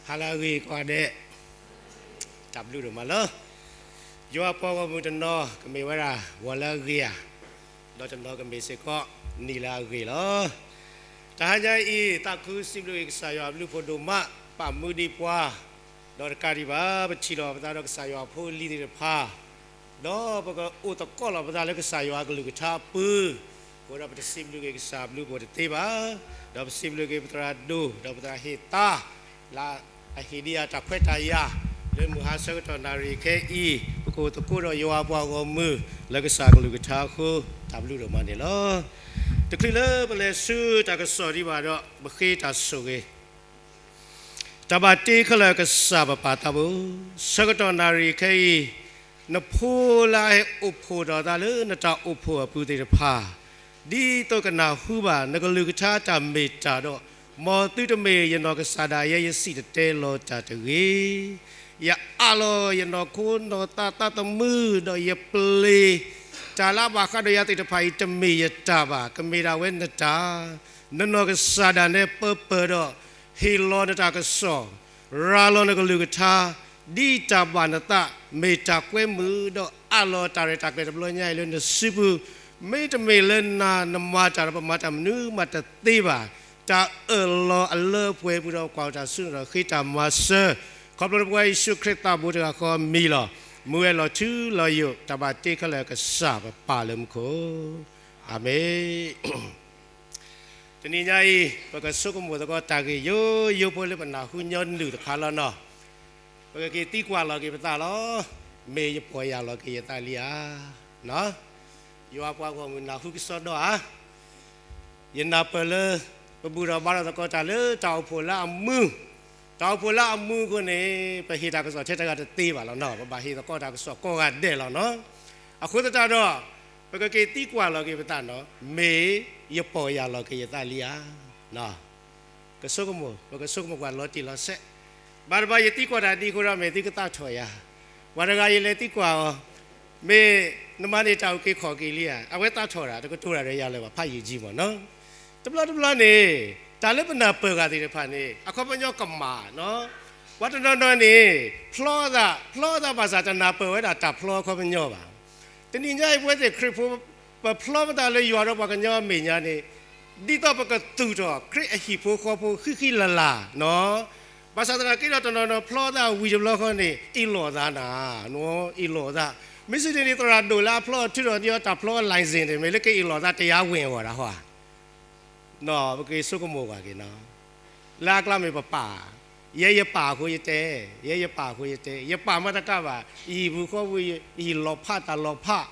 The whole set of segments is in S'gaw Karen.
ဟါလၢအဂ့ၤကိးဂၤဒဲး, တၢ်ဘျုးဒိၣ်မးလီၤ. ယွၤပှၤဂီၢ်မုၢ်တနီၤကမ့ၢ်ဝဲဒၣ် ဂီၤလၢအဂ့ၤဧါ, ဒီးတနီၤကမ့ၢ်စ့ၢ်ကီးနံၤလၢအဂ့ၤလီၤ. တဟါညါအံၤ သးခုစံးဘျုးက့ၤကစၢ်ယွၤအဘျုးအဖှိၣ်ဒိၣ်မး ပာ်မူဒံးပှၤ, ဒီးတကးဒံးဘၣ် ပထံၣ်လိာ်ပသးဒီးကစၢ်ယွၤအဖိအလံၤသ့ၣ်တဖၣ် ဒီးပကအိၣ်သကိးလီၤပသးလၢကစၢ်ယွၤအကလုၢ်ကထါအပူၤ, အဃိဒီးပတစံးဘျုးက့ၤကစၢ်အဘျုးအဖှိၣ်တသ့ဘၣ်, ဒီးပစံးဘျုးက့ၤပသရၣ်ဒိၣ် ဒီးပသရၣ်ဟ့ၣ်သါ လၢအဟ့ၣ်ဒံးယၤတၢ်ခွဲးတၢ်ယာ် လၢမုၢ်ဟါဆၢကတီၢ်နၣ်ရံၣ်ခဲအံၤ ပကအိၣ်သကိးဒီးယွၤပှၤဂီၢ်မုၢ် လၢကစၢ်အကလုၢ်ကထါအဃိ တၢ်ဘျုးဒိၣ်မးန့ၣ်လီၤ. တချုးလၢပလဲၤဆူတၢ်ကစီၣ်ဒံးဘၣ်ဒီး ပဃ့တၢ်ဆိၣ်ဂ့ၤ တၢ်ဘၣ်တ့ခဲလၢာ်ကစၢ်ပပၢ်သးဘိ, ဆၢကတီၢ်နၣ်ရံၣ်ခဲအံၤ, နဖိလၢအဟဲအိၣ်ဖှိၣ်ဒီးသးလၢနတၢ်အိၣ်ဖှိၣ်အပူၤသ့ၣ်တဖၣ်, ဒ်သိးကနၢ်ဟူဘၣ်နကလုၢ်ကထါတၢ်မ့ၢ်တၢ်ဒီး, မ်သုတမ့ၢ်ယနီၢ်ကစၢ်ဒၣ်ယဲ ယစံၣ်တဲၤတဲလီၤတၢ်တဂ့ၤ. ယအးလီၤယနီၢ်ခိနီၢ်သးသးသမူ ဒီးယပျ့ၤ တၢ်လၢအဘၣ်ဃးဒီးယၤသ့ၣ်တဖၣ်အံၤ တမ့ၢ်ယတၢ်ဘၣ်, ကမ့ၢ်ဒၣ်ဝဲနတၢ်, နနီၢ်ကစၢ်ဒၣ်နဲပၢပၢၢ်ဒီး ဟ့ၣ်လီၤနတၢ်ကစီၣ်, ရၤလီၤနကလုၢ်ကထါ, ဒ်တၢ်ဘၣ်နသး မ့ၢ်တၢ်ကွဲမုာ်ဒီးအးလီၤတၢ်ရဲၣ်တၢ်ကျဲၤတဘျီညါအံၤလၢနစုပူၤ, မ့တမ့ၢ်လၢနၤနမၤတၢ်ဒီးပမၤတၢ်မနုၤမးတသ့ဘၣ်, တၢ်အၢၣ်လီၤအလၢအပှဲၤပူၤဒီး ပကွၢ်တၢ်ဆူနရီၣ်ဃ့တၢ်မၤစၢၤ, ခီဖျိနဖိခွါယ့ၣ်ၡူးခရံာ်သးဘိတဂၤဃီအမံၤလီၤ. မူဝဲလီၤထူလီၤယိာ် တၢ်ဘၣ်တ့ခဲလၢာ်ကစၢ်ပပၢ်လၢမူခိၣ်, အၤမ့ၣ်. တနံၤညါအံၤ ပကဆိကမိၣ်သကိးတၢ်ဂ့ၢ်ယိယိဖိလၢပနၢ်ဟူညီနုၢ်တခါလီၤနီၤ. ပကက့ၤသံကွၢ်လီၤက့ၤပသးလီၤ. မ့ၢ်ယပီၢ်ယၢ်လီၤက့ၤယသးလံဧါ. ယွၤပှၤဂီၢ်မုၢ်နၢ်ဟူကစီဒီဧါ. ယနၢ်ပၢၢ်လၢ ပဘူၣ်ထီၣ်ဘါထီၣ်သကိးတၢ်လၢတၢ်အိၣ်ဖှိၣ်လၢအမူ, တၢ်အိၣ်ဖှိၣ်လၢအမူအဃိန့ၣ် ပဟ့ၣ်တၢ်ကစီၣ်ထဲတဂၤတသ့ဘၣ်လီၤနီၤ. ပဘၣ်ဟ့ၣ်သကိးတၢ်ကစီၣ်ကိးဂၤဒဲးလီၤနီၤ. အဃိသတးဒီး ပကက့ၤသံကွၢ်လီၤက့ၤပသးနီၤ, မ့ၢ်ယပီၢ်ယၢ်လီၤက့ၤယသးလံဧါ. ကဆိကမိၣ်, ပကဆိကမိၣ်ကွၢ်လီၤတံၢ်လီၤဆဲး, ဘၣ်တဘၣ်ယသံကွၢ်တၢ်ဒ်အဃိဒီး မ့ၢ်သုကသးထီၣ်ယၤ. ပှၤတဂၤယလဲၤသံကွၢ်အီၤ, မ့ၢ်နမၤန့ၢ်တၢ်အုၣ်က့ၤခီၣ်က့ၤလံဧါ. အဝဲသးထီၣ်တၢ် တကတိၤတၢ်ဒီးယၤလၢၤဘၣ် ဖးယံာ်ကံမ့ၢ်နီၤ. တဘျီတဘျီန့ၣ် တၢ်လၢပနၢ်ပၢၢ်ဂၤသ့ၣ်တဖၣ်န့ၣ် အခီပညီကမၣ်နီၤ. ပှၤတနီၤနီၤန့ၣ် ဖျီသး, ဖျီသးဘၣ်ဆၣ်တနၢ်ပၢၢ်ဝဲဒၣ်တၢ်ဖျီအခီပညီဘၣ်. တနံၤညါအံၤ ပဝဲသ့ၣ်ခရံာ်ဖိ ပဖျီပသးလၢယွၤဒီးပှၤကညီအမဲာ်ညါန့ၣ် ဒ်သိးပကသူၣ်ထီၣ်ခရံာ်အဟံၣ်ဖိဃီဖိဃံဃံလၤလၤနီၤ. ဘၣ်ဆၣ်သနာ်က့ဒီး တနီၤနီၤဖျီသးဝံၤတဘျီဃီန့ၣ် အ့ၣ်လိာ်သးနၤ, အ့ၣ်လိာ်သး. မ့ၢ်စ့ၢ်န့ၣ် သရၣ်ဒိၣ်လၢအဖျီအထုးထီၣ်ဒ်အီၤတၢ်ဖျီအ license န့ၣ် မ့ၢ်လၢကအ့ၣ်လိာ်သး တရားဝင် အဂီၢ်ဒၣ်ဟီဧါ. ပက့ၤဆိကမိၣ်ကွၢ်က့ၤနီၤ. လၢအကျါမ့ၢ်ပပၢ်, ယဲယပၢ်အဃိယတဲ, ယဲယပၢ်အဃိယတဲ, ယပၢ်မ့ၢ်တကးဘၣ်, ယဟံၣ်ပူၤဃီပူၤ ယဟံၣ်လီၤဖးတၢ်လီၤဖး,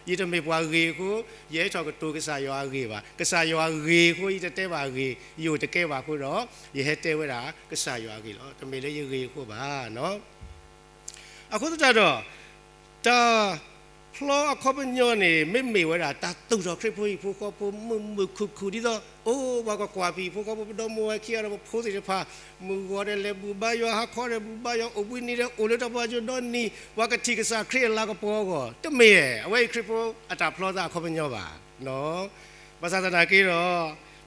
ယတမ့ၢ်ပှၤဂ့ၤအဃိ ယဟဲထီၣ်ကတိၤကစၢ်ယွၤအဂ့ၢ်ဘၣ်. ကစၢ်ယွၤဂ့ၤအဃိ ယတတဲဘၣ်အဂ့ၢ်, ယအိၣ်တကဲဘၣ်အဃိဒီး ယဟဲတဲဝဲဒၣ်ကစၢ်ယွၤအဂ့ၢ်လီၤ. တမ့ၢ်လၢယဂ့ၤအဃိဘၣ်နီၤ. အဃိသတးဒီး တၢ်ဖျီအခီပညီန့ၣ် မ့မ့ၢ်ဝဲဒၣ် တၢ်သူၣ်ထီၣ်ခရံာ်ဖိဟံၣ်ဖိဃီဖိမုာ်မုာ်ခုၣ်ခုၣ် ဒ်သိး အိၣ် ပှၤကကွၢ်ပဟံၣ်ဖိဃီဖိ ပဒီမိၢ်ဝၤခံဂၤဒီး ပဖိသ့ၣ်တဖၣ် မုၢ်ဂီၤဒီးလဲၤဘူၣ်ဘါယွၤ ဟါခီဒီးဘူၣ်ဘါယွၤ အိၣ်ဘှံးနံၤဒီးအိၣ်လၢတၢ်ပှၤကညီဒီနံၤ ပှၤကထံၣ်ကစၢ်ခရံာ်အလၤကပီၤအဂီၢ် တမ့ၢ် အဝဲအံၤခရံာ်ဖိအတၢ်ဖျီသးအခီပညီဘၣ်. ဘၣ်ဆၣ်သနာ်က့ဒီး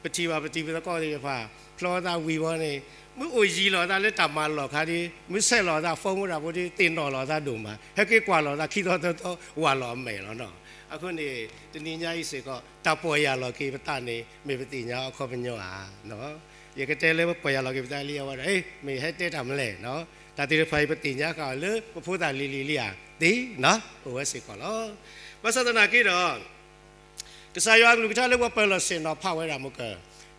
ပထံၣ်ဘၣ်ပတံၤပသကိးသ့ၣ်တဖၣ် ဖျီသးဝံၤဝီန့ၣ် မ့ၢ်အိၣ်ယံၤလီၤသးလၢတၢ်မၤလီၢ်ခါဒီး မ့ၢ်ဆဲးလီၤသး phone မ့ၢ်တၢ်ဖိဒီး သ့ၣ်နီၣ်လီၤသးဒိၣ်မး ဟဲက့ၤကွၢ်လီၤသးခံသီသၢသီ ဝးလီၤအမဲာ်လီၤနီၤ. အဃိန့ၣ် တနံၤညါအံၤစ့ၢ်ကီး တၢ်ပီၢ်ယၢ်လီၤက့ၤပသးန့ၣ် မ့ၢ်ပသ့ၣ်ညါအခီပညီဧါ. ယကတဲလၢပပီၢ်ယၢ်လီၤက့ၤပသးလံအဝဲဒီး မ့ၢ်ဟဲတဲတၢ်မနုၤလဲၣ်. တၢ်သ့ၣ်တဖၣ်အံၤ ပသ့ၣ်ညါဃာ်အီၤလၢပဖိသၣ်လံၤလံၤလံဧါ သ့နီၤ အိၣ်ဝဲစ့ၢ်ကီးလီၤ. ဘၣ်ဆၣ်သနာ်က့ဒီး ကစၢ်ယွၤအကလုၢ်ကထါလၢပှၤပၢၤလီၢ်ဆ့ၣ်နီၤဖးဝဲဒၣ်မ့ၢ်က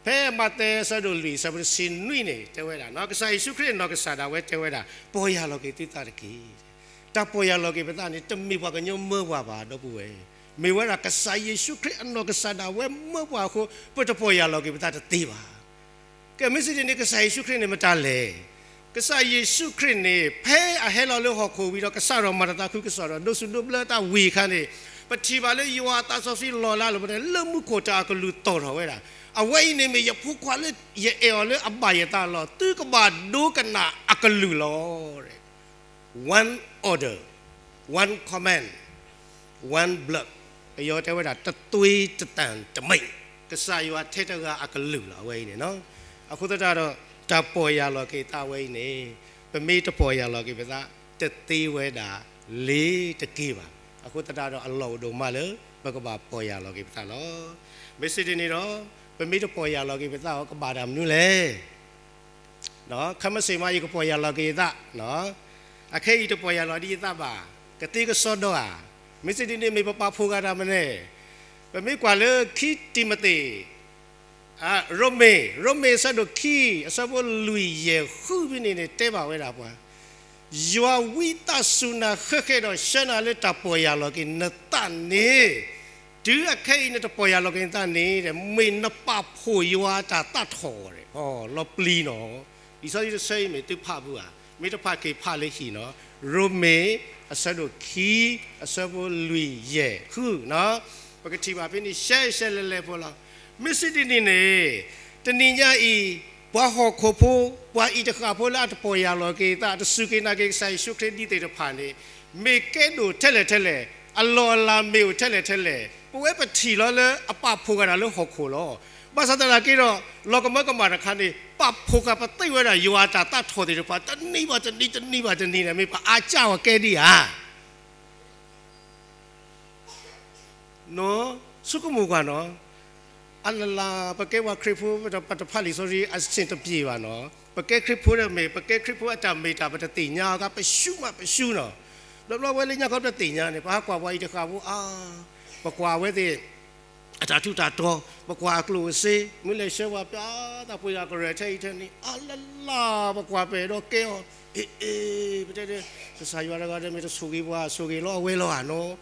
ဖဲမးသဲအဆၢဒိၣ်လွံၢ်အဆၢဖိတဆံနွံန့ၣ် တဲဝဲဒၣ် ကစၢ်ယ့ၣ်ၡူးခရံာ်အနီၢ်ကစၢ်ဒၣ်ဝဲတဲဝဲဒၣ် ပီၢ်ယၢ်လီၤက့ၤသုသးတက့ၢ်. တၢ်ပီၢ်ယၢ်လီၤက့ၤပသးန့ၣ် တမ့ၢ်ပှၤကညီမၢပှၤဘၣ် ဒီပုၢ်ဝဲၢ်, မ့ၢ်ဝဲဒၣ်ကစၢ်ယ့ၣ်ၡူးခရံာ်အနီၢ်ကစၢ်ဒၣ်ဝဲမၢပှၤအဃိ ပတပီၢ်ယၢ်လီၤက့ၤပသးတသ့ဘၣ်. ကဲ မ့ၢ်စ့ၢ်ဒ်န့ၣ် ကစၢ်ယ့ၣ်ၡူးခရံာ်န့ၣ် မတၤလဲၣ်. ကစၢ်ယ့ၣ်ၡူးခရံာ်န့ၣ် ဖဲအဟဲလီၤလၢဟီၣ်ခိၣ်ဝံၤဒီး ကစးထီၣ်မၤတၢ်သးခုကစီၣ်ဒီး ဒိးစူၣ်ဒိးဘျၢတၢ်ဝံၤအခါန့ၣ် ပထံၣ်ဘၣ်လၢယွၤအသးစီဆှံလီၤလၢအလိၤန့ၣ် လၢမူခိၣ်တၢ်အကလုၢ်သီၣ်ထီၣ်ဝဲဒၣ်, အဝဲအံၤန့ၣ်မ့ၢ်ယဖိခွါလၢယအဲၣ်အီၤလၢအဘၣ်ယသးလီၤ. သုကဘၣ်ဒိကနၣ်အကလုၢ်လီၤ. One order, one command, one blood, ပယီၤတဲဝဲဒၣ် တစ်သွေး တစ်သံ တစ်မိန့်, ကစၢ်ယွၤထဲတဂၤအကလုၢ်လီၤ အဝဲအံၤန့ၣ်နီၤ. အဃိသတးဒီး တၢ်ပီၢ်ယၢ်လီၤက့ၤသးဝဲအံၤန့ၣ် ပမ့ၢ်တပီၢ်ယၢ်လီၤက့ၤပသး တသ့ဝဲဒၣ်လ့ၤတက့ၢ်ဘၣ်. အဃိသတးဒီးအလီၢ်အိၣ်ဒိၣ်မးလၢ ပကဘၣ်ပီၢ်ယၢ်လီၤက့ၤပသးလီၤ. မ့ၢ်စ့ၢ်ဒ်န့ၣ်ဒီး ပမ့ၢ်တပီၢ်ယၢ်လီၤက့ၤပသးအီၤ ကဘၣ်တၢ်မနုၤလဲၣ်. ခမ့ၢ်စ့ၢ်မး ယကပီၢ်ယၢ်လီၤက့ၤယသး, အခဲအံၤတပီၢ်ယၢ်လီၤဒ်ယသးဘၣ်, ကသ့ကစီဒီဧါ. မ့ၢ်စ့ၢ်ဒ်န့ၣ် မ့ၢ်ပပာ်ဖှိၣ်ဂၤတၢ်မနုၤလဲၣ်. ပမ့ၢ်ကွၢ်လၢခံတံၤမသ့း ရိမ့ၤ, ရိမ့ၤအဆၢဒိၣ်ခံ အဆၢဖိလွံၢ်ယဲၢ်ဃုဖဲန့ၣ်န့ၣ် တဲဘၣ်ဝဲဒၣ်ပှၤ, ယွၤဝံသးစူၤနၤဃဲးဃဲးဒီးဆှၢနၤလၢတၢ်ပီၢ်ယၢ်လီၤက့ၤနသးန့ၣ်, တုၤအခဲအံၤနတပီၢ်ယၢ်လီၤက့ၤနသးန့ၣ် မ့ၢ်နပာ်ဖှိၣ်ယွၤအတၢ်သးထီၣ်ဒီး လီၤပျံၤနီၤ. လံာ်စီဆှံတဆၢအံၤမ့ၢ်သုဖးဘၣ်ဧါ, မ့ၢ်တဖးက့ၤဖးလၢဟံၣ်နီၤ, ရိမ့ၤ အဆၢဒိၣ်ခံ အဆၢဖိလွံၢ်ယဲၢ်ဃုနီၤ, ပကထံၣ်ဘၣ်ဖဲန့ၣ် ရှဲရှဲလဲၤလဲၤဖိလီၤ. မ့ၢ်စ့ၢ်ဒ်န့ၣ်န့ၣ် တနံၤညါအံၤ ပှၤဟီၣ်ခိၣ်ဖိ ပှၤအံၤတဃၣ်ဖိလၢအတပီၢ်ယၢ်လီၤက့ၤသး တစူၢ်က့ၤနာ်က့ၤကစၢ်ယ့ၣ်ၡူးခရံာ်ဒ်သ့ၣ်တဖၣ်န့ၣ် မ့ၢ်ကဲဒိၣ်ထဲလဲၣ်ထဲလဲၣ်, အလီၢ်အလၤမ့ၢ်အိၣ်ထဲလဲၣ်ထဲလဲၣ်, ပဝဲပထံၣ်လီၤလၢအပာ်ဖှိၣ်ဃာ်တၢ်လၢဟီၣ်ခိၣ်လီၤ. ဘၣ်ဆၣ်သနာ်က့ဒီး လီၤကမၢကမၣ်တခါန့ၣ် ပာ်ဖှိၣ်ဃာ်ပသ့ဝဲဒၣ်ယွၤအတၢ်သးထီၣ်သ့ၣ်တဖၣ် တနံၤဘၣ်တနံၤ တနံၤဘၣ်တနံၤန့ၣ် မ့ၢ်ပအါကၢ်အီၤကဲဒ်ဧါ. နီၤ, ဆိကမိၣ်ကွၢ်နီၤ, အလလၢ ပကဲပှၤခရံာ်ဖိ ပတဖးလံာ်စီဆှံ အဆင်တပြေဘၣ်နီၤ, ပကဲခရံာ်ဖိဒီးမ့ၢ် ပကဲခရံာ်ဖိအတၢ်မ့ၢ်တၢ် ပတသ့ၣ်ညါအီၤကါ ပရှုံးမးပရှုံးနီၤ, ဘျီဘျီဝဲလၢညါခီပတသ့ၣ်ညါန့ၣ် ပဟးကွၢ်ပှၤအံၤတဃၣ်ဖိအါ, ပကွၢ်ဝဲသ့ၣ် အတၢ်ထူးတၢ်တီၤ, ပကွၢ်အကျိၣ်အစ့, မ့ၢ်လဲၤဆှၢပှၤပျၢ်သးပှ့ၤဂၤကရၢၢ်ထဲအံၤထဲန့ၣ် အလလၢ ပကွၢ်ပဲာ်ဒီးကဲအီၤ, အ့ အ့ ပတဲတဲ, ကစၢ်ယွၤတဂၤဒီးမ့ၢ်တဆိၣ်ဂ့ၤပှၤ ဆိၣ်ဂ့ၤလီၤအဝဲလီၤဧါနီၤ,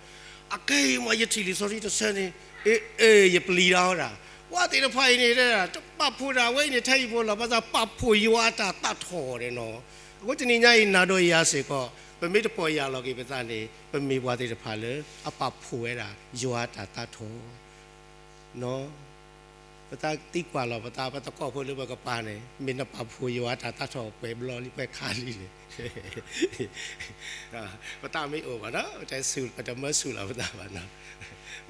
အခဲအံၤမ့ၢ်ယထံၣ်လံာ်စီဆှံတဆၢန့ၣ်, အ့ အ့ ယပျံၤတၢ်အီၤဒၣ်, ပှၤသ့ၣ်တဖၣ်အံၤန့ၣ် တပာ်ဖှိၣ်ဒၣ်ဝဲအံၤန့ၣ် ထဲအံၤဖိလီၤ, ဘၣ်ဆၣ်ပာ်ဖှိၣ်ယွၤအတၢ်သးထီၣ်ဒီးနီၤ, အဃိတနံၤညါအံၤ နၤဒီးယၤစ့ၢ်ကီး ပမ့ၢ်တပီၢ်ယၢ်လီၤက့ၤပသးန့ၣ် ပမ့ၢ်ပှၤသ့ၣ်တဖၣ်လၢအပာ်ဖှိၣ်ဝဲဒၣ် ယွၤအတၢ်သးထီၣ် နီၤ, ပသးသံကွၢ်လီၤပသး ပသကိးဖိလၢပကပၤန့ၣ် မ့ၢ်နပာ်ဖှိၣ်ယွၤအတၢ်သးထီၣ်ပှဲၤဘျီလံ ပှဲၤခါလံန့ၣ်, ပသးမ့ၢ်အိၣ်ဘၣ်နီၤ ပတဆူၣ် ပတမၢဆူၣ်လီၤပသးဘၣ်နီၤ,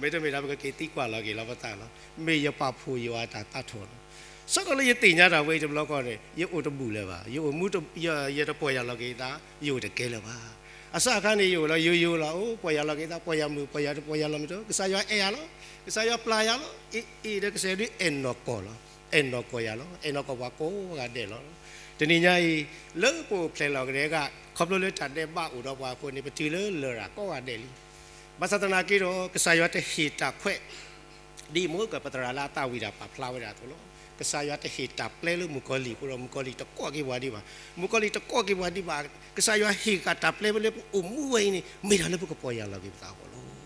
မ့တမ့ၢ်ဒီး ပကက့ၤသံကွၢ်လီၤက့ၤလီၤပသးလီၤ, မ့ၢ်ယပာ်ဖှိၣ်ယွၤအတၢ်သးထီၣ်လီၤ. ဆၢကတီၢ်လၢယသ့ၣ်ညါတၢ်ဝဲအံၤတဘျီဃီန့ၣ် ယအိၣ်တဘူၣ်လၢၤဘၣ်, ယအိၣ်မူ ယတပီၢ်ယၢ်လီၤက့ၤသး ယအိၣ်တကဲလၢၤဘၣ်. အစးအခါန့ၣ် ယအိၣ်လီၤယိယိလီၤ, အိၣ်ပီၢ်ယၢ်လီၤက့ၤသး ပီၢ်ယၢ်မုာ် ပီၢ်ယၢ်တပီၢ်ယၢ်လီၤမုာ်တ, ကစၢ်ယွၤအဲၣ်ယၤလီၤ, ကစၢ်ယွၤပျၢ်ယၤလီၤ, အ့ အ့ ဒီးကစၢ်ယွၤဒုးအဲၣ်နီၢ်ကီၢ်လီၤ, အဲၣ်နီၢ်ကီၢ်ယၤလီၤ, အဲၣ်နီၢ်ကီၢ်ပှၤကိးဂၤဒဲးလီၤ. တနံၤညါအံၤ လၢပအိၣ်ဖျဲၣ်လီၤကဒဲက ခီဖျိလၢတၢ်ဒဲးဘးအိၣ်ဒီးပှၤအဃိန့ၣ် ပတုၤလၢလရာ်ကိးဂၤဒဲးလံ. ဘၣ်ဆၣ်သနာ်က့ဒီး ကစၢ်ယွၤတဟ့ၣ်တၢ်ခွဲး ဒ်မိၢ်ကပသရၣ်လၢအသးဝံၣ်တၢ်ပာ်ဖျါဝဲဒၣ်အသိးလီၤ. ကစၢ်ယွၤတဟ့ၣ်တၢ်ပျဲလၢမုၣ်ကီၤလံၢ်အဃိဒီး မုၣ်ကီၤလံၢ်တကိးက့ၤပှၤဒံးဘၣ်, မုၣ်ကီၤလံၢ်တကိးက့ၤပှၤဒံးဘၣ်, ကစၢ်ယွၤဟ့ၣ်ဃာ်တၢ်ပျဲဖဲလၢပအိၣ်မူဝဲအံၤန့ၣ် မ့ၢ်တၢ်လၢပကပီၢ်ယၢ်လီၤက့ၤပသးအဂီၢ်လီၤ.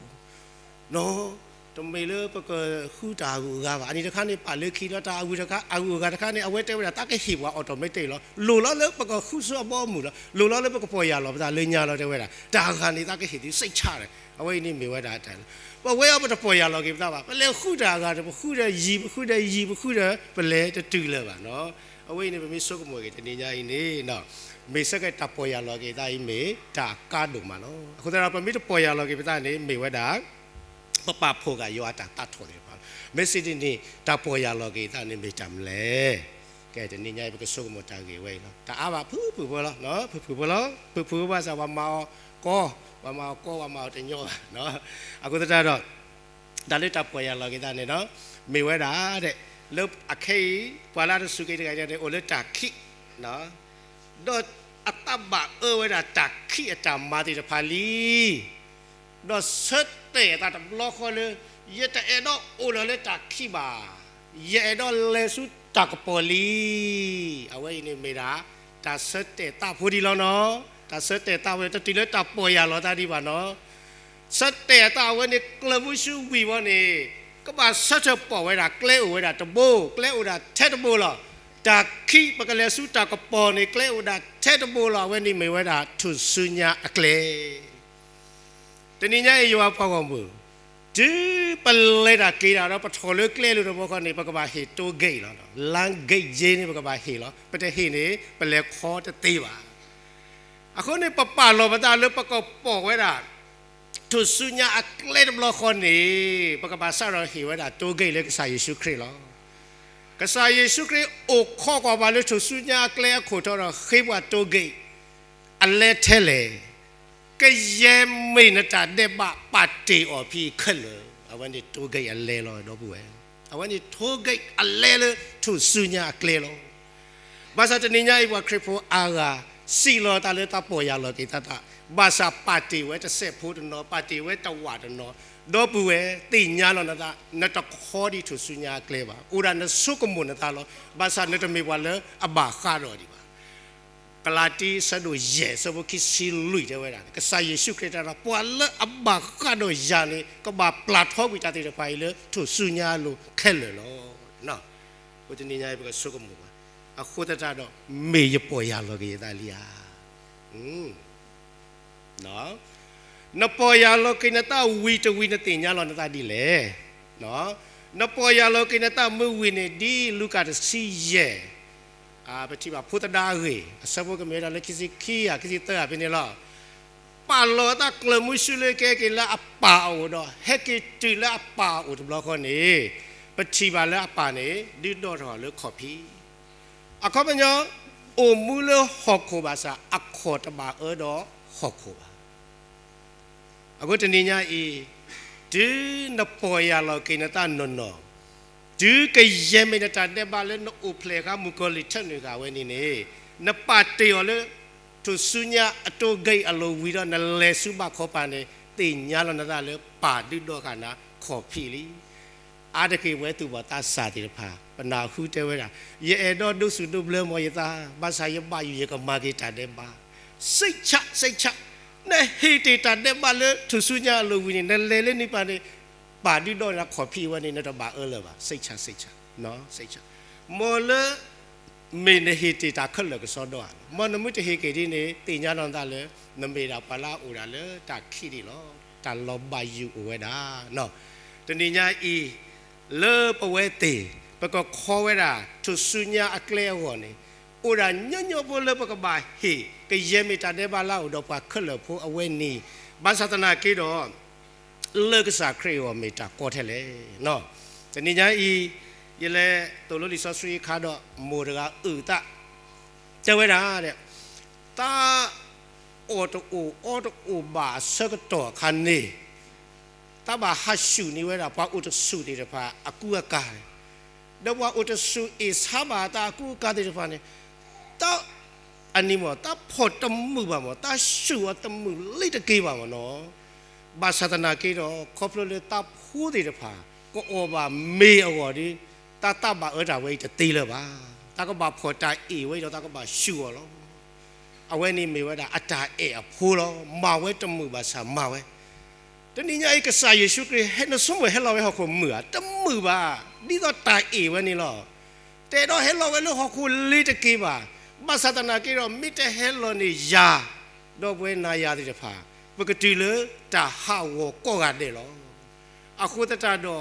နီၤ, တမ့ၢ်လၢပကဃုတၢ်အဂုၤအဂၤဘၣ်. အနံၤတခါန့ၣ် ပာ်လၢခံလီၤ တၢ်အဂုၤတခါ အဂုၤအဂၤတခါန့ၣ် အဝဲတဲဝဲဒၣ် သးကဟ့ၣ်ပှၤ automatic လီၤ. လိၣ်လီၤလၢပကဃုဆူအဘီအမုၢ်လီၤ. လိၣ်လီၤလၢပကပီၢ်ယၢ်လီၤပသးလၢညါလီၤ တဲဝဲဒၣ်. တၢ်အဂၤန့ၣ် သးကဟ့ၣ်သု စိတ်ချတယ်. အဝဲအံၤန့ၣ်မ့ၢ်ဝဲဒၣ်တၢ်လၢ ပဝဲအံၤပတပီၢ်ယၢ်လီၤက့ၤပသးဘၣ်. ပလဲၤဃုတၢ်အဂၤဒီး ပဃုဒီးယံာ် ပဃုဒီးယံာ် ပဃုဒီး ပလဲၤတတုၤလၢၤဘၣ်နီၤ. အဝဲအံၤန့ၣ် ပမ့ၢ်ဆိကမိၣ်က့ၤတနံၤညါအံၤန့ၣ် မ့ၢ်ဆၢကတီၢ်တၢ်ပီၢ်ယၢ်လီၤက့ၤသးအံၤ မ့ၢ်တၢ်အကါဒိၣ်မးလီၤ. အဃိသတးဒီး ပမ့ၢ်တပီၢ်ယၢ်လီၤက့ၤပသးန့ၣ် မ့ၢ်ဝဲဒၣ် ပပာ်ဖှိၣ်ဃာ်ယွၤအတၢ်သးထီၣ်သ့ၣ်တဖၣ်လီၤ. မ့ၢ်စ့ၢ်ဒ်န့ၣ် တၢ်ပီၢ်ယၢ်လီၤက့ၤသးန့ၣ် မ့ၢ်တၢ်မနုၤလဲၣ်. ကဲ တနံၤညါအံၤ ပကဆိကမိၣ်တၢ်ဂ့ၢ်ဝဲအံၤလီၤ. တၢ်အါဘၣ်ဖုၣ်ဖုၣ်ဖိလီၤ, ဖုၣ်ဖုၣ်ဖိလီၤ, ဖုၣ်ဖုၣ်ဖိဘၣ်ဆၣ် ပှၤမၤအီၤကီ, ပှၤမၤအီၤကီ, ပှၤမၤအီၤတညီဘၣ်. အဃိသတးဒီး တၢ်လၢတၢ်ပီၢ်ယၢ်လီၤက့ၤသးန့ၣ်ဒီး မ့ၢ်ဝဲဒၣ် လၢအခဲအံၤ ပှၤလၢအတစူၢ်က့ၤတဂၤန့ၣ် အိၣ်လၢတၢ်ခံး ဒီးအသးဘၣ်အၢဝဲဒၣ်တၢ်ခံးအတၢ်မၤသ့ၣ်တဖၣ်လံ. ဒီးဆၢတဲာ်အသးတဘျီဃီလၢ ယတအဲၣ်ဒိးအိၣ်လၢၤလၢတၢ်ခံးဘၣ်, ယအဲၣ်ဒိးလဲၤဆူတၢ်ကပီၤလံ. အဝဲအံၤန့ၣ်မ့ၢ်ဒၣ် တၢ်ဆၢတဲာ်သးဖိဒံးလီၤနီၤ. တၢ်ဆၢတဲာ်သးဝဲ တတုၤလၢတၢ်ပီၢ်ယၢ်လီၤသးဒံးဘၣ်နီၤ. ဆၢတဲာ်အသးအဝဲန့ၣ် ကျၢၤမုဆူဝံၤဝီန့ၣ် ကဘၣ်ဆၢထၢၣ်ပိာ်ဝဲဒၣ် ကျဲအိၣ်ဝဲဒၣ်တဘိ, ကျဲအိၣ်ဒၣ်ထဲတဘိလီၤ. တၢ်ခံး ပကလဲၤဆူတၢ်ကပီၤန့ၣ် ကျဲအိၣ်ဒၣ်ထဲတဘိလီၤ. အဝဲန့ၣ်မ့ၢ်ဝဲဒၣ်ထူၣ်စုညါအကျဲ တနံၤညါအံၤ ယွၤပှၤဂီၢ်မုၢ်, တုၤပလဲၤတၢ်က့ၤတၢ်ဒီး ပထီၣ်လၢကျဲလိၤတဘိဃီန့ၣ် ပကဘၣ်ဟ့ၣ် toll gate လီၤ. Land gate ယ့န့ၣ် ပကဘၣ်ဟ့ၣ်လီၤ. ပတဟ့ၣ်န့ၣ် ပလဲၤခီတသ့ဘၣ်. အဃိန့ၣ် ပပာ်လီၤပသးလၢပကပိာ်ဝဲဒၣ် ထူၣ်စုညါအကျဲတဘျီဃီန့ၣ် ပကဘၣ်စးထီၣ်ဟ့ၣ်ဝဲဒၣ် toll gate လၢကစၢ်ယ့ၣ်ၡူးခရံာ်လီၤ. ကစၢ်ယ့ၣ်ၡူးခရံာ်အိၣ်ခိးကွၢ်ပှၤလၢထူၣ်စုညါအကျဲအခိၣ်ထီၣ်ဒီး ဃ့ပှၤတိဂ့ၢ်အလဲထဲလဲၣ်, ကယဲၢ်မ့ၢ်နတၢ်ဒဲးဘးပာ်တ့ၢ်အီၤဖဲခဲလၢာ်, အဝဲန့ၣ်တိဂ့ၢ်အလဲလီၤ ဒီပုၢ်ဝဲၢ်, အဝဲန့ၣ်တိဂ့ၢ်အလဲလၢထူၣ်စုညါအကျဲလီၤ. ဘၣ်ဆၣ်တနံၤညါအံၤ ပှၤခရံာ်ဖိအါဂၤ စံးလီၤတၢ်လၢတၢ်ပီၢ်ယၢ်လီၤက့ၤသးသး, ဘၣ်ဆၣ်ပာ်တ့ၢ်ဝဲတစဲးဖိတနီၤ, ပာ်တ့ၢ်ဝဲတဝာ်တနီၤ, ဒီပုၢ်ဝဲၢ် သ့ၣ်ညါလီၤနသး, နတခီဒံးထူၣ်စုညါအကျဲဘၣ်, အိၣ်ဒၣ်နဆိကမိၣ်နသးလီၤ, ဘၣ်ဆၣ်နတမ့ၢ်ပှၤလၢအဘၣ်ဃးဒီးဒံးဘၣ်. ကလၤတံ အဆၢဒိၣ်ယဲၢ် အဆၢဖိခံဆံလွံၢ်တဲဝဲဒၣ်, ကစၢ်ယ့ၣ်ၡူးခရံာ်တဲဒီး ပှၤလၢအဘၣ်ဃးဒီးယၤန့ၣ် ကဘၣ်ပျၢ်ထီကွံာ်တၢ်သ့ၣ်တဖၣ်အံၤလၢထူၣ်စုညါအလိၤခဲလၢာ်လီၤ. အဃိတနံၤညါအံၤ ပကဆိကမိၣ်ဘၣ်, အဃိသတးဒီး မ့ၢ်ယပီၢ်ယၢ်လီၤက့ၤယသးလံဧါ. နပီၢ်ယၢ်လီၤက့ၤနသးဝံၤတဝံၤ နသ့ၣ်ညါလီၤနသးဒ်လဲၣ်. နပီၢ်ယၢ်လီၤက့ၤနသးမုၢ်ဝံၤန့ၣ် ဒ်လူၤကၣ်တဆံယဲၢ်, ပထံၣ်ဘၣ်ဖိသဒါအဂ့ၢ် အဆၢဖိကမ့ၢ်ဝဲဒၣ်လၢခံဆံခံဧါ ခံဆံသၢဧါဖဲန့ၣ်လီၤ. ပာ်လီၤအသးကျၢၤမုဆူလၢကဟဲက့ၤလၢအပၢ်အအိၣ်ဒီး ဟဲက့ၤတုၤလၢအပၢ်အအိၣ်တဘျီဃီန့ၣ်, ပထံၣ်ဘၣ်လၢအပၢ်န့ၣ် ဒုးဒီထီၣ်လၢခီၣ်ဖံး အခီပညီ, အိၣ်မူလၢဟီၣ်ခိၣ်ဘၣ်ဆၣ် အခီၣ်တဘၣ်အၢဒီးဟီၣ်ခိၣ်ဘၣ်. အဃိတနံၤညါအံၤ, တုၤနပီၢ်ယၢ်လီၤက့ၤနသးနီၢ်နီၢ်, တုၤကယဲၢ်မ့ၢ်နတၢ်ဒဲးဘးလၢနအိၣ်ဖျဲၣ်ဃာ်မုၣ်ကီၤလံၢ်ထၢနုာ်ဃာ်ဝဲန့ၣ်န့ၣ်, နပာ်တ့ၢ်အီၤလၢ ထူၣ်စုညါအတိဂ့ၢ်အလိၤဝံၤဒီး နလဲၤဆူဘၣ်ခီပၤန့ၣ် သ့ၣ်ညါလီၤနသးလၢပၢ်ဒုးဒီဂၤနၤခီၣ်ဖံးလံ. အါတက့ၢ်ပဝဲသူၣ်ဘီၣ်သးစၢ်သ့ၣ်တဖၣ် ပနၢ်ဟူတဲဝဲဒၣ်, ယအဲၣ်ဒိးဒိးဆူၣ်ဒိးဘျၢမီၤယသး, ဘၣ်ဆၣ်ယဘၣ်ယိၣ်ယကမၤက့ၤတၢ်ဒဲးဘး, စိတ်ချ, စိတ်ချ, နဟ့ၣ်တ့ၢ်တၢ်ဒဲးဘးလၢထူၣ်စုညါအလိၤဝံၤန့ၣ် နလဲၤလၢနပၢ်န့ၣ်, ပၢ်ဒုးဒီနၤခီၣ်ဖံးဝဲန့ၣ် နတဘၣ်အၢလၢၤဘၣ်, စိတ်ချ, စိတ်ချ, စိတ်ချ, မ်လၢ မ့ၢ်နဟ့ၣ်တ့ၢ်တၢ်ခဲလၢာ်ကစီဒီဧါ, မ်နမ့ၢ်တဟ့ၣ်က့ၤဒ်န့ၣ် သ့ၣ်ညါလီၤနသးလၢ နမ့ၢ်ဒၣ်ပှၤလၢအအိၣ်ဒၣ်လၢတၢ်ခံးဒံးလီၤ, တၢ်လီၤဘၣ်ယိၣ်အိၣ်ဝဲဒၣ်. တနံၤညါအံၤ, လၢပဝဲသ့ၣ် ပကခီဝဲဒၣ် ထူၣ်စုညါအကျဲအဂီၢ်န့ၣ်, အိၣ်ဒၣ်ညီညီဖိလၢပကဘၣ်ဟ့ၣ် ကယဲၢ်မ့ၢ်တၢ်ဒဲးဘးလၢအအိၣ်ဒီးပှၤခဲလၢာ်ဖိအဝဲန့ၣ်, ဘၣ်ဆၣ်သနာ်က့ဒီး လၢကစၢ်ခရံာ်အဂီၢ်မ့ၢ်တၢ်ကီထဲလဲၣ်. တနံၤညါအံၤ, ယလဲၤသိၣ်လိလံာ်စီဆှံအခါဒီး မိၢ်တဂၤအုၣ်သး, တဲဝဲဒၣ်, တၢ်အီၣ်တအိၣ်အီတအိၣ်ဘၣ်အဆၢကတီၢ်အခါန့ၣ်, တၢ်ဘၣ်ဟးဆူၣ်န့ၢ်ဝဲဒၣ် ပှၤအိၣ်တဆူၣ်သ့ၣ်တဖၣ်အကူအကၤန့ၣ်, ဒီးပှၤအိၣ်တဆူၣ်အ့ၣ်ဆါဘၣ်အသးအကူအကၤသ့ၣ်တဖၣ်န့ၣ်, တၢ် အနံၤမ့ၢ် တၢ်ဖှီၣ်တမုာ်ဘၣ်မ့ၢ် တၢ်ဆူၣ်အီၤတမုာ်လံတက့ၢ်ဘၣ်မ့ၢ်နီၤ. ဘၣ်ဆၣ်သနာ်က့ဒီး ခီဖျိလၢတၢ်ဖိသ့ၣ်တဖၣ် ကအီၣ်ဘၣ်မ့ၤအဂီၢ်ဒီး တၢ်သးဘၣ်အၢတၢ်ဝဲအံၤတသ့လၢၤဘၣ်. တၢ်ကဘၣ်ဖှီၣ်တၢ်အ့ၣ်ဝဲအံၤဒီး တၢ်ကဘၣ်ဆူၣ်အီၤလီၤ. အဝဲန့ၣ်မ့ၢ်ဝဲဒၣ်အတၢ်အဲၣ်အဖိလီၤ. မၤဝဲတမုာ်ဘၣ်ဆၣ်မၤဝဲ တနံၤညါအံၤ ကစၢ်ယ့ၣ်ၡူးခရံာ် ဟဲနဆိကမိၣ်ဟဲလီၤဝဲဟီၣ်ခိၣ်မုာ်ဧါ, တမုာ်ဘၣ်, ဒ်သိးတၢ်အ့ၣ်ဝဲန့ၣ်လီၤ. တအဲၣ်ဒိးဟဲလီၤဝဲလၢဟီၣ်ခိၣ်လ့ၤတက့ၢ်ဘၣ်. ဘၣ်ဆၣ်သနာ်က့ဒီး မ့ၢ်တဟဲလီၤန့ၣ်ယၤ, ဒီပုၢ်ဝဲၢ်နၤယၤသ့ၣ်တဖၣ်, ပကတုၤလၢတၢ်ဟးဂီၤကိးဂၤဒဲးလီၤ. အဃိသတးဒီး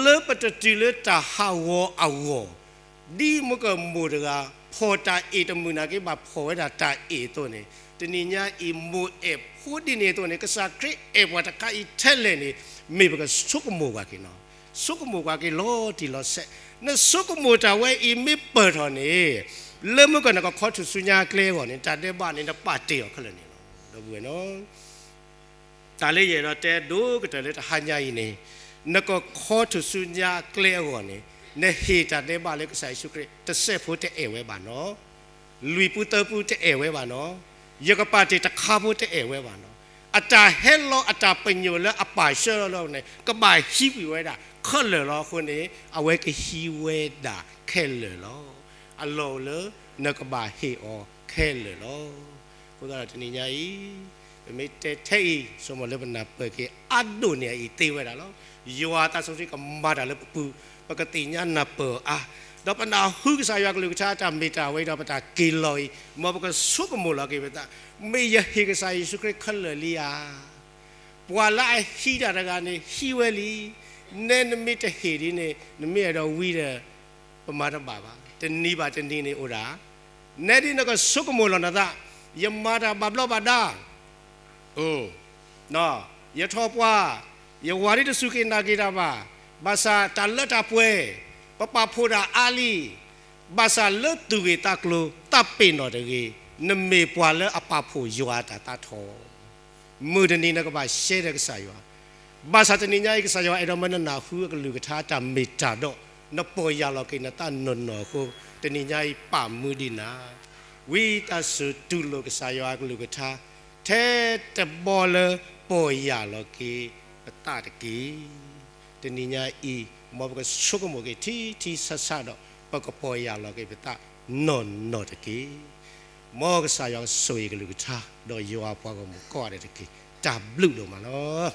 လၢပတတုၤလၢတၢ်ဟးဂီၤအဂီၢ်, ဒ်မုၢ်ကမိၣ်တဂၤ ဖှီၣ်တၢ်အ့ၣ်တမုာ်နာ်က့ ဘၣ်ဖှီၣ်ဝဲဒၣ်တၢ်အ့ၣ်အသိးန့ၣ်, တနံၤညါအံၤ မိၢ်အဲၣ်ဖိဒ်န့ၣ်အသိးန့ၣ် ကစၢ်ခရံာ်အဲၣ်ပှၤတခါအံၤထဲလဲၣ်န့ၣ် မ့ၢ်ပကဆိကမိၣ်ကွၢ်က့ၤနီၤ. ဆိကမိၣ်ကွၢ်က့ၤလီၤတံၢ်လီၤဆဲး, နဆိကမိၣ်တၢ်ဝဲအံၤမ့ၢ်ပၢၢ်ထီၣ်န့ၣ်, လၢမုၢ်ကနၣ်ကခီထူၣ်စုညါအကျဲအဂီၢ်န့ၣ် တၢ်ဒဲးဘးန့ၣ် နပာ်တ့ၢ်အီၤခဲလၢာ်န့ၣ်လီၤ. ဒီပုၢ်ဝဲၢ်နီၤ တၢ်လၢယအဲၣ်ဒိးတဲဒိၣ်ကတၢၢ်လၢတဟါညါအံၤန့ၣ်, နကခီထူၣ်စုညါအကျဲအဂီၢ်န့ၣ်, နဟ့ၣ်တၢ်ဒဲးဘးလၢကစၢ်ယ့ၣ်ၡူးခရံာ် တစဲးဖိတအဲၣ်ဝဲဘၣ်နီၤ, လွံၢ်ပူၤသၢပူၤတအဲၣ်ဝဲဘၣ်နီၤ, ယကပာ်တ့ၢ်တခါဖိတအဲၣ်ဝဲဘၣ်နီၤ, အတၢ်ဟဲလီၤအတၢ်ပညိၣ်လၢအပာ်ဆှၢလီၤလၢအန့ၣ် ကဘၣ်ဟံးကွံာ်ဝဲဒၣ်ခဲလၢာ်လီၤ. အဃိန့ၣ် အဝဲကဟံးဝဲဒၣ်ခဲလၢာ်လီၤ. အလီၢ်အိၣ်လၢနကဘၣ်ဟ့ၣ်အီၤခဲလၢာ်လီၤ. အဃိသတးဒီးတနံၤညါအံၤ, ပမ့ၢ်တဲထဲအံၤ ဆိကမိၣ်လၢပနၢ်ပၢၢ်က့ၤအါဒိၣ်န့ၢ်အံၤသ့ဝဲဒၣ်လီၤ. ယွၤသးစီဆှံကမၤတၢ်လၢပပူၤ, ပကသ့ၣ်ညါနၢ်ပၢၢ်အီၤအါ, ဒီးပနၢ်ဟူကစၢ်ယွၤကလုၢ်ကထါအတၢ်မ့ၢ်တၢ်ဝဲဒီး ပတၢ်က့ၤလီၤအံၤ, မ်ပကဆိကမိၣ်လီၤက့ၤပသး, မ့ၢ်ယဟ့ၣ်ကစၢ်ယ့ၣ်ၡူးခရံာ်ခဲလၢာ်လံဧါ. ပှၤလၢအဟံးတၢ်တဂၤန့ၣ် ဟံးဝဲလံ. နဲနမ့ၢ်တဟ့ၣ်ဒ်န့ၣ် နမ့ၢ်အဲၣ်ဒိးဝံဒီး ပမၤတဘၣ်ဘၣ်. တနံၤဘၣ်တနံၤန့ၣ်အိၣ်ဒၣ်, နဲဒ်နကဆိကမိၣ်လီၤနသး, ယမၤတၢ်ဘၣ်ဘျီးဘၣ်ဒါ, ယထီၣ်ပှၢ်, ယဝၤဒ်တစူၢ်က့ၤနာ်က့ၤတၢ်ဘၣ်, ဘၣ်ဆၣ်တၢ်လၢတၢ်ပှဲၤ, ပပာ်ဖှိၣ်တၢ်အါလံ, ဘၣ်ဆၣ်လၢသူၣ်ဂ့ၢ်သးကျိၤ သးပ့ၤနီၣ်တဂ့ၤ, နမ့ၢ်ပှၤလၢအပာ်ဖှိၣ်ယွၤအတၢ်သးထီၣ်, မုၢ်တနံၤနကဘၣ်ရှဲဒီးကစၢ်ယွၤ, ဘၣ်ဆၣ်တနံၤညါအံၤ ကစၢ်ယွၤအဲၣ်ဒိးမၢနနၢ်ဟူအကလုၢ်ကထါတၢ်မ့ၢ်တၢ်တီ, နပီၢ်ယၢ်လီၤက့ၤနသးနီၢ်နီၢ်အဃိ, တနံၤညါအံၤပာ်မူဒံးနၤ, ဝံသးစူၤတူၢ်လိာ်ကစၢ်ယွၤအကလုၢ်ကထါ, ထဲတဘီလၢပီၢ်ယၢ်လီၤက့ၤပသးတက့ၢ်. တနံၤညါအံၤ မ်ပကဆိကမိၣ်က့ၤထံထံဆးဆးဒီး ပကပီၢ်ယၢ်လီၤက့ၤပသးနီၢ်နီၢ်တက့ၢ်. မ်ကစၢ်ယွၤကဆိၣ်ဂ့ၤကလုၢ်ကထါ ဒီးယွၤအပှၤဂီၢ်မုၢ်ကိးဂၤဒဲးတက့ၢ်. တၢ်ဘျုးဒိၣ်မးလီၤ.